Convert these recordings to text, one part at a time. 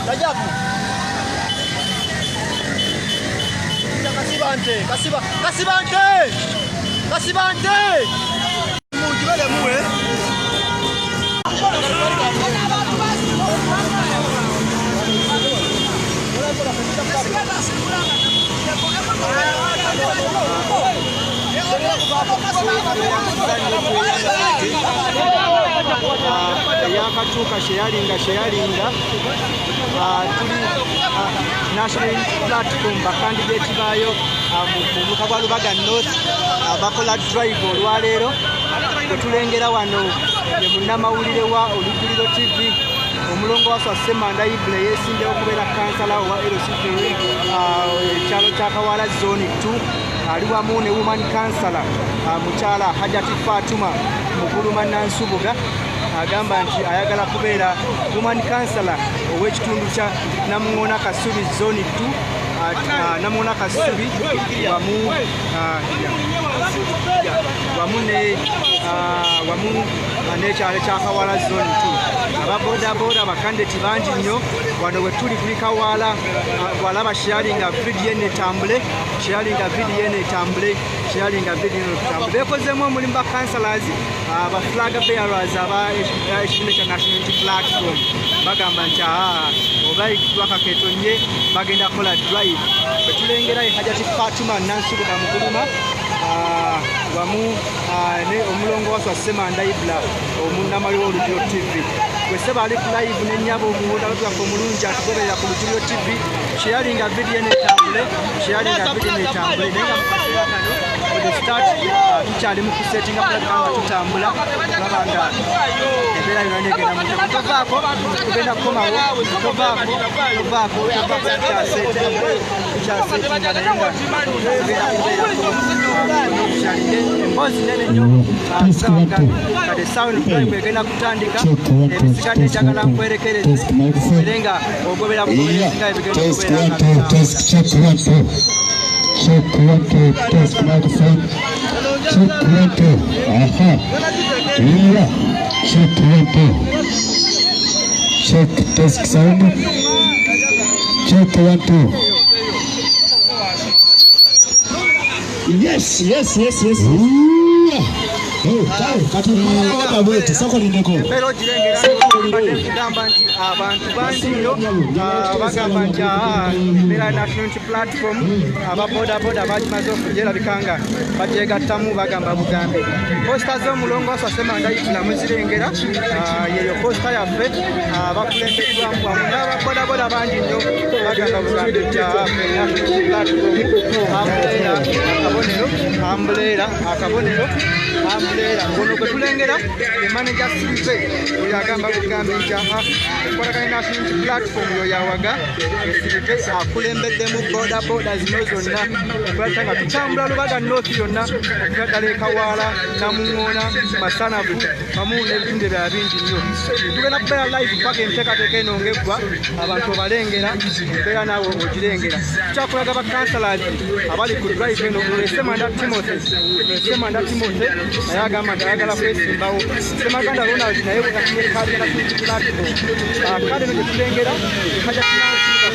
Rajabu. Kasibante, Kasiba, Kasibante! Kasibante! Mujibale muwe. Eyakatuuka sheyalinga sheyalinga tuli National Platform, bakandidate baayo mu muluka gwa Lubaga North bakola drive olwaleero. Bwe tulengera wano ye munnamawulire wa Olujjuliro TV, omulongo waswa Semanda Ibula, yeesimbyewo okubeera kansala owa LC3, ekyalo kya Kawala Zone 2. Ali wamu ne woman kansala, mukyala Hajati Fatuma Muguluma Nansubuga, agamba nti ayagala kubeera woman kansala ow'ekitundu kya Namuŋona Kasubi Zone 2, Namuŋona Kasubi wamu wamu ne wamu n'ekyalo kya Kawala Zone 2. Ababodaboda, abakandidati bangi nnyo wano we tuli, tuli Kawaala. Walaba sharinga vidiyo eno etambule, sharinga vidiyo eno etambule, sharinga vidiyo eno etambule. Beekozeemu omulimu ba councillors, aba flag bearers aba ekibiina kya National Unity Platform. Bagamba nti aa oba lwakaketonye bagenda kukola drive. Bwetulengera ye Hajati Fatuma Nansubuga Muguluma wamu ne omulongo waswa Semanda Ibula, omunnamawulire w'Olujjuliro TV. Gweseba ali ku live nenyaba omuwulira waffe omulungi atugoberera ku Lujjuliro TV, sharinga vidiyo eno etambule, sharinga vidiyo eno etambule. Naye nga mu kaseera kano for the start tukyali mu kusetinga kulabika nga tutambula okulaba nga embeera yonna negenda mu tovaako, tugenda kukomawo. Tovaako, tovaako, tovaako, tukyasetinga naye nga tugenda kubeerako n'okusharinga emboozi nene nnyo kati essaawa eno drive egenda kutandika. Ebisigadde njagala nkwerekereze obeere nga ogobera bugoberezi nga ebigenda okubeera nga bitambula. Test, check, one, two. Check, one, two, test microphone. Check, one, two. Aha. Yeah. Check, one, two. Check, test sound. Check, one, two. Yes. Yeah. Oh, kati oba bwete soko lindeko. Embeera ogirengera, mbadde nkugamba nti abantu bangi nnyo bagamba nti aa embeera ya National Unity Platform, aba bodaboda bagimaze okugyerabika nga bagyegattamu. Bagamba bugambi poster z'omulongo waswa Semanda Ibula muzirengera, yeyo poster yaffe, bakulembeddwamu wamu n'ababodaboda bangi nnyo. Bagamba bugambi nti aa ffe National Unity Platform, umbrella akabonero, umbrella akabonero, umbrella. Ono gwe tulengera ye manager Silve, oyo agamba bugambi nti aha ekwatagana ne National Unity Platform. Yo yawaga Silve akulembeddemu bodaboda zino zonna okulabika nga tutambula Lubaga North yonna okuva ddala Ekawaala, Namuŋoona, Masanafu wamu n'ebitundu ebirala bingi nnyo. Tugenda kubeera live paka enteekateeka eno ng'eggwa. Abantu obalengera, embeera naawe ogirengera. Tukyakulaga ba councillors abali ku drive eno. Semanda Timothy, Semanda Timothy naye agamba nti ayagala kwesimbawo. Semaganda Ronald naye bweyafunye kaadi ya National Platform. Kaadi eno gye tulengera ekaja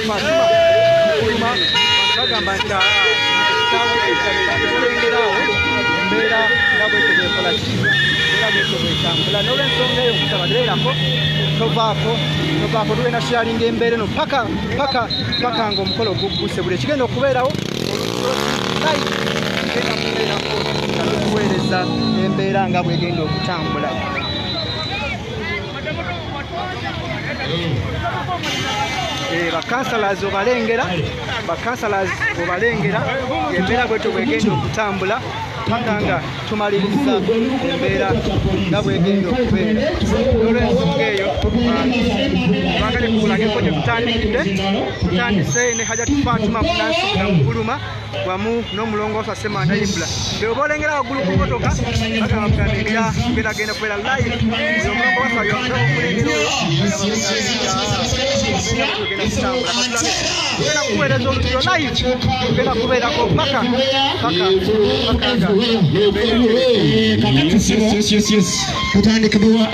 Fatuma Mukuluma. Bagamba nti tulengera awo embeera nga bwetyo bwekola ki, embeera bwetyo bwetambula. N'olwensonga eyo nkusaba beerako, tovaako, tovaako. Tugenda sharinga embeera eno paka paka paka nga omukolo gugguse. Buli ekigenda okubeerawo live genda kubeerako nga tukuweereza embeera nga bwegenda okutambula. Ba councillors obalengera, ba councillors obalengera, embeera bwetyo bwegenda okutambula paka nga tumaliriza embeera nga bwegenda okubeera. N'olwensonga eyo kubanga tekukulageko gye tutandikidde, tutandise ne Hajati Fatuma Munansubuga Muguluma wamu n'omulongoosa Semanda Ibula. Be oba olengera waggulu ku motoka, bagamba mugambira tugendagenda kubeera live. Oyo omulongoosa okulengera oyo tugenda kutambula, tugenda kuweereza Olugiro live, tugenda kubeerako paka paka paka nga Yes. Tutandikibwa.